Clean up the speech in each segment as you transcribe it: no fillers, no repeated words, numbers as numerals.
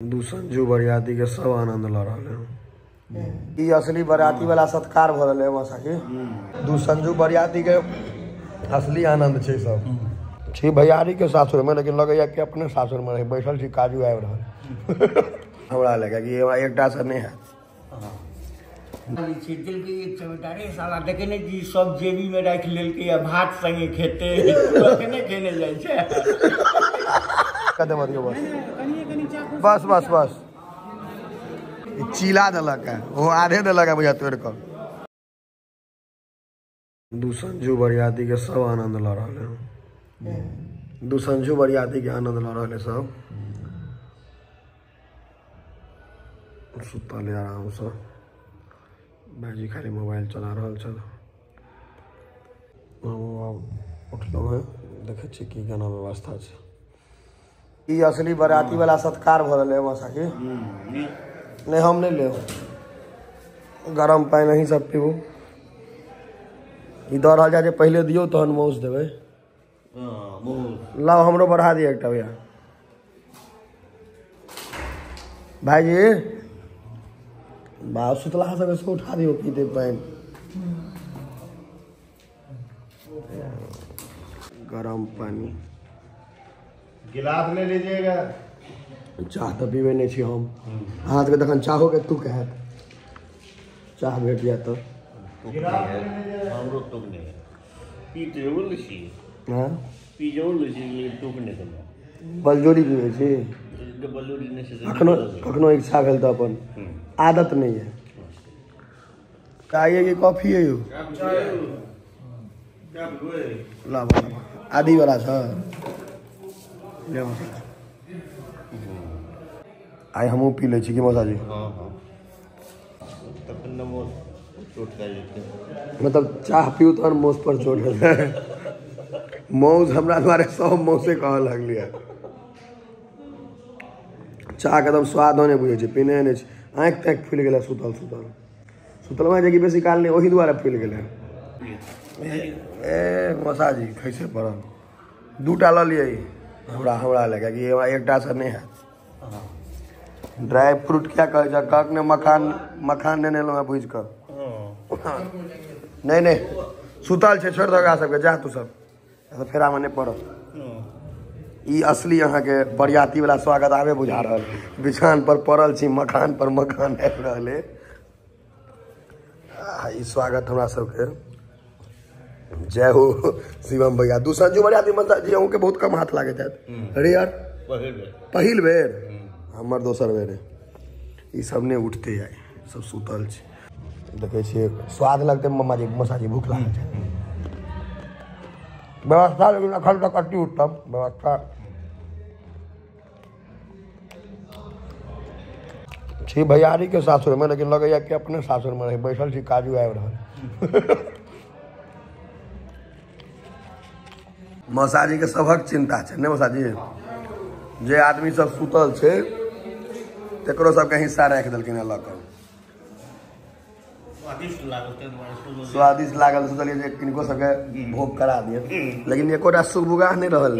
दू संजू बरियाती के सब आनंद ल रहल है। ई असली बराती वाला सत्कार भ रहल है मौसा जी। दू संजू बरियाती के असली आनंद छै सब। छी भैयारी के सासुर में, लेकिन लगैया कि अपने सासुर में रही बैठल छी, काजू आबि रहल हमरा लगे कि हमरा एकटा से नहीं है। साला देखे नहीं जी सब जेबी में राखि लेलकै आ भात संगे खेते कने खेने जाइ छै। कदम दियौ बस बस बस बस चीला देलक है, वो आधे देलक है बुझा तोड़ कऽ। दू संजू बरियाती के सब आनंद ल रहल है। दू संजू बरियाती के आनंद ल रहल है सब। सुतल आराम से भाईजी खाली मोबाइल चला रहल छल। उठलहुँ हेँ, देखै छियै की केना व्यवस्था छै। ई असली बराती वाला सत्कार भ रहल है मौसा जी। नहीं हम नहीं लेब, गरम पानि अहीं सब पीबू। ई दऽ रहल छै जे पहिले दियौ तहन मौस देबै। लाउ हमरो बढ़ा दिअ एकटा भैया। भाईजी बाप सुतला सब इसको उठा दियौ, पीते पानि गरम पानि। गिलास ले लीजिएगा। चाह तऽ पीबै नहि छी हम, अहाँ सबके तखन चाहोके तुक हैत, चाह भेट जायत तऽ। हमरो तुक नहि है, पी तऽ जरूर लै छी, पी जरूर लै छी, लेकिन तुक नहि देलहुँ। बलजोरी पीबै छी कखनो कखनो, इच्छा भेल तऽ अपन, आदत नहीं है। चाय कि कॉफी है यौ? लाबो आदि वाला छ। आइ हमहूँ पी लै छी कि मौसा जी? मतलब चाह पीऊ तहन मौस पर चोट हेतै। मौस हमरा दुआरे सब मौसे कहऽ लगलियै। चाह के एकदम स्वादो नहि बुझै छै, पीने नहि छै। आँखि ताँखि फुलि गेलै सुतल सुतल सुतलमे जे कि बेसी काल नहि, ओहि दुआरे फुलि गेलै। ए मौसा जी खैसे पड़ल, दूटा लऽ लियै हमरा हमरा लगे कि हमरा एकटा से नहीं है। ड्राई फ्रूट क्या कहै छै? कहक ने मखान मखान नेने एलहुँ हेँ भुजि कऽ। नहीं नहीं सुतल छै, छोड़ि दऽ ओकरा सबके, जा तू सब फेरामे नहि पड़त। ई असली अहाँके बरियाती वाला स्वागत आबे बुझा रहल। बिछान पर पड़ल छी, मखान पर मखान आबि रहल है। ई स्वागत हमरा सबके। जय हो शिवम भैया। दू संजू बरियाती मौसा जी अहूँके बहुत कम हाथ लागैत हैत। अरे यार पहिल बेर, हमर दोसर बेर। ई सब नहि उठते आइ, सब सुतल छै। देखै छियै स्वाद लगतै मम्मा जी मौसा जी भूख लागल छै। व्यवस्था लेकिन अखन तक अति उत्तम व्यवस्था छी भैयारी के सासुर में, लेकिन लगैया कि अपने सासुर में रही बैठल छी, काजू आबि रहल। मौसाजी के सबक चिंता छै ने मौसाजी? जे आदमी सब सुतल छै तकरो सबके हिस्सा राखि देलखिन हेँ लऽ कऽ। स्वादिष्ट लागल सोचलियै जे किनको सबके भोग करा दिए, लेकिन एकोटा सुगबुगाह नहि रहल,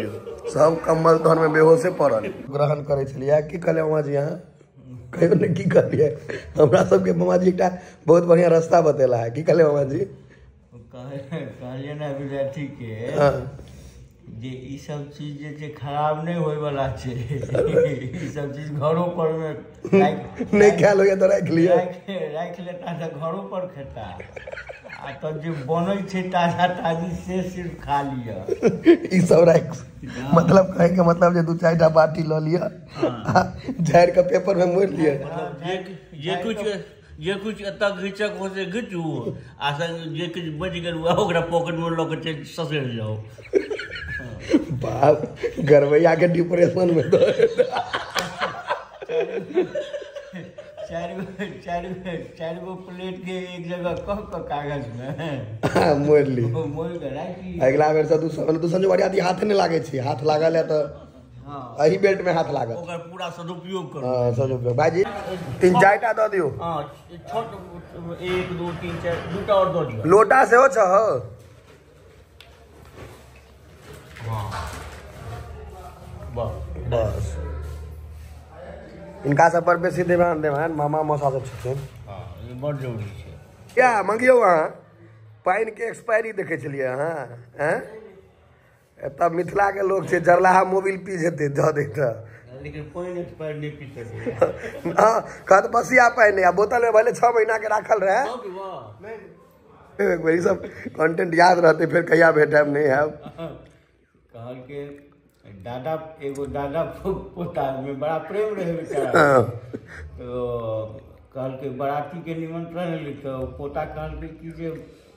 सब कम्बल तहन में बेहोशे पड़ल। ग्रहण करै छलियै की कहलियै मामाजी? अहाँ कहियो ने की कहलियै? हमरा सबके मामाजी एकटा बहुत बढ़िया रास्ता बतेला है। की कहलियै मामाजी? कहलियै ने विद्यार्थी के जे ई सब चीज जे छै खराब नहि होय वाला छै, ई सब चीज घरो पर में नहि खायल होइया तऽ राखि लिअ, राखि लेता तऽ घरो पर खेता, आ तब जे बनै छै ताजा ताजी से सिर्फ खा लिअ। ई सब राखि, मतलब कहे के मतलब जे दू चारि टा बाटी लऽ लिअ, झाड़ि कऽ पेपर में मोड़ि लिअ। जे कुछ एतऽ घिचक हो से घिचू, आ जे किछु बचि गेल ओकरा पॉकेट में लऽ कऽ ससरि जाउ। बाप गरबैया के डिप्रेशन में तो चारि गो प्लेट के एक जगह कह कऽ कागज में मोड़ि ली, मोड़ि कऽ राखि। अगिला बेर से दू संजू बरियाती हाथे नहि लागै छै, हाथ लागल है तऽ एही बेल्ट में हाथ लागत, ओकर पूरा सदुपयोग करू। हां सदुपयोग। भाईजी तीन चारि टा दऽ दियौ। हां छोट 1 2 3 4 दूटा और दऽ दियौ। लोटा सेहो छ। हां बस बस। इनका सब पर बेसी ध्यान देबनि, मामा मौसा सब छथिन। हँ, ई बड़ जरूरी छै। क्या मंगियौ अहाँ पानि के एक्सपायरी देखै छलियै अहाँ? हैं, एतऽ मिथिला के लोक छै, जरलाहा मोबिल पी जेतै दऽ दै तऽ, लेकिन पानि एक्सपायर नहि पी सकै। हँ, कहत बसिया पानि आ बोतल में भले 6 महीना के राखल रहै। एक बेर ई सब कंटेंट याद रहतै, फेर कहिया भेटायब नहि हैब। कहलके दादा, एगो दादा पोता में बड़ा प्रेम रहे बेचारा, तो कहलके बराती के निमंत्रण एलै, तो पोता कहलके कि जे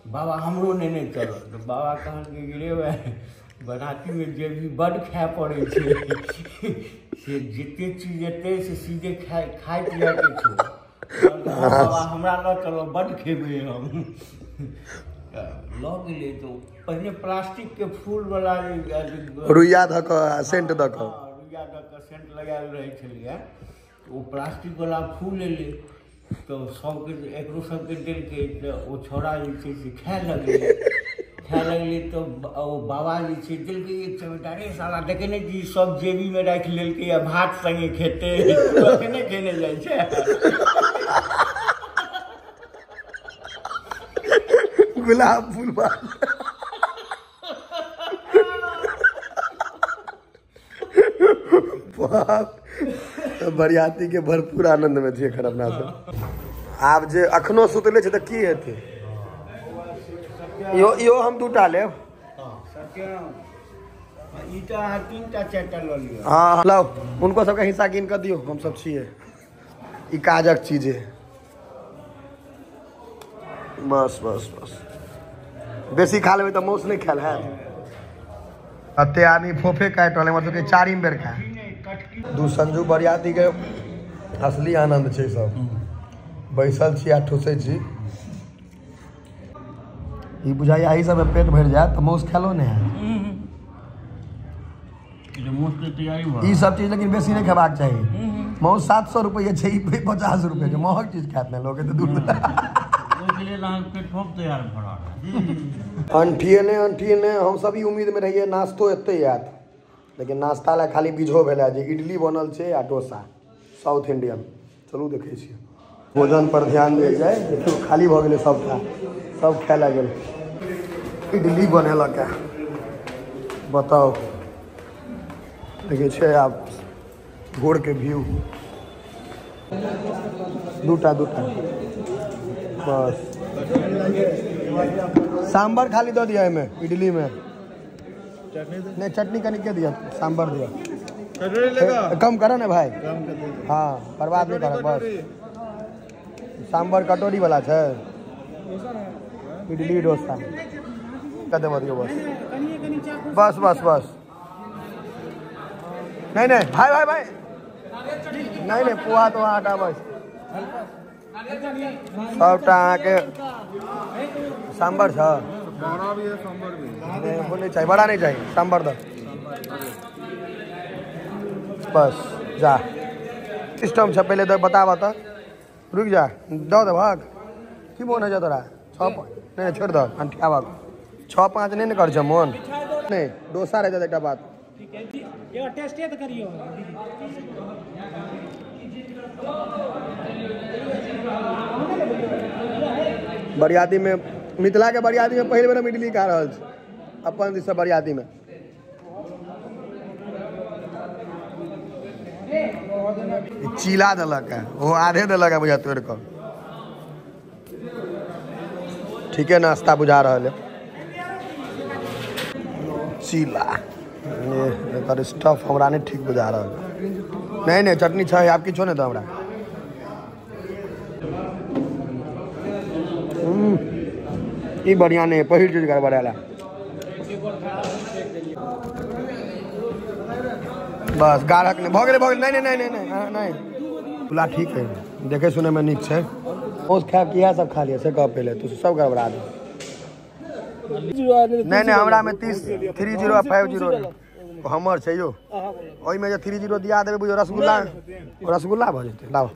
बाबा हमरो नेने चलो। तो बाबा कहलके कि रे भाई, बराती में जे भी बड खाय पड़ै छै से जते चीज एतै से सीधे खाय खाय पिए के छै। बाबा हमरा लऽ चलो, बड खेबै हम। लऽ गेलै तो पहिने प्लास्टिक के फूल वाला रुइया धऽ कऽ सेंट दऽ कऽ, रुइया दऽ कऽ सेंट लगायल रहै छलैया, ओ प्लास्टिक वाला फूल एलै तो सबके एकरो सबके देलकै। तऽ ओ छौड़ा जे छै से खाय लगलै, खाय लगलै तो ओ बाबा जे छै देलकै एक चमेटा, रे साला देखे नहि छी सब जेबीमे राखि लेलकै आ भात संगे खेतै, अखने खेने जाइ छै। गुलाब फूल बाप, बरियाती के भरपूर आनंद में छियै एखन अपना सब। आब जे अखनो सुतले छै तऽ की हेतै? इहो इहो हम दूटा लेब। ई तऽ अहाँ 3टा 4टा लऽ लिअ। हँ लाउ, हुनको सबके हिस्सा गिन कऽ दियौ, हम सब छियै। ई काजक चीज है। बस बस बस, बेसी खा लेबै तऽ मौस नहि खायल हैत। एते आदमी फोफे काटि रहल, हमर सबके 4 बेर खाय। दू संजू बरियाती के असली आनंद छै सब। बैसल छी आ ठूसै छी। ई बुझाइया एहि सबमे पेट भरि जायत तऽ मौस खायलो नहि हैत। ई सब चीज लेकिन बेसी नहि खेबाक चाही। मौस 700 रुपये छै, ई 50 रुपये के महग चीज खायत ने लोक, तऽ दूर। अंठिए ने हम सब ई उम्मीद में रहिए नाश्तो एते आयत, लेकिन नाश्ता ला खाली बीझो भेल जे इडली बनल छै आ डोसा साउथ इंडियन। चलू देखै छियै, भोजन पर ध्यान देल जाय। देखियौ खाली भऽ गेलै सबटा, सब खाय लए गेल। इडली बनेलक है, बताउ। देखै छै आब भोर के व्यू। दूटा दूटा बस। सांबर खाली दऽ दिया एहिमे इडली में। नहीं चटनी कनी के दिया, सांबर दिया। कम करो ना भाई, हाँ बर्बाद नहीं करो बस। सांबर कटोरी वाला छै, इडली डोसा कर देबो दियो बस बस बस बस। नहीं नहीं भाई भाई भाई, नहीं नहीं पोहा तो आटा बस सबटा अहाँके सांबर छ। बड़ा भी है, सांबर भी है। नहीं वो नहीं चाहिए, बड़ा नहीं चाहिए, सांबर दो बस। जा सिस्टम छ पहले तो बताबऽ तऽ, रुक जा दऽ देबहक की मोन होइ छौ तोरा? 6 नहीं छोड़ि दह, अंठियाबक 6 5 नहीं ने कर छौ मोन। नहीं डोसा रहि जात एकटा बात। बरियाती में मिथिला के बरियाती में पहिल बेर हम इडली खा रहल छी अपन दिस बरियाती में। चीला देलक है, ओ आधे देलक है बुझा तोड़ कऽ। ठीके नाश्ता बुझा रहल है। चीला एकर स्टफ हमरा नहीं ठीक बुझा रहल। नहीं नहीं चटनी छै, आब किछो नहीं दऽ हमरा। ई बढ़िया नहीं है, पहिल चीज गड़बड़ायल। बस गाढ़क नहीं भऽ गेलै, भऽ गेलै। नहीं नहीं नहीं नहीं नहीं पुला ठीक है, देखे सुने में नीक छै। मौस खायब कि इएह सब खा लिअ से कह पहिले, तू सब गड़बड़ा दे। नहीं नहीं हमरा में 30 30 आ 50 हमर छै यौ। ओहिमे जे 30 दिया देबै बुझियौ रसगुल्ला रसगुल्ला भऽ जेतै। लाउ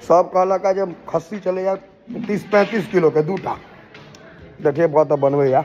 सब कहलक जे खस्सी चलैया 30-35 किलो के दूटा। देखिए बहुत बनबैया।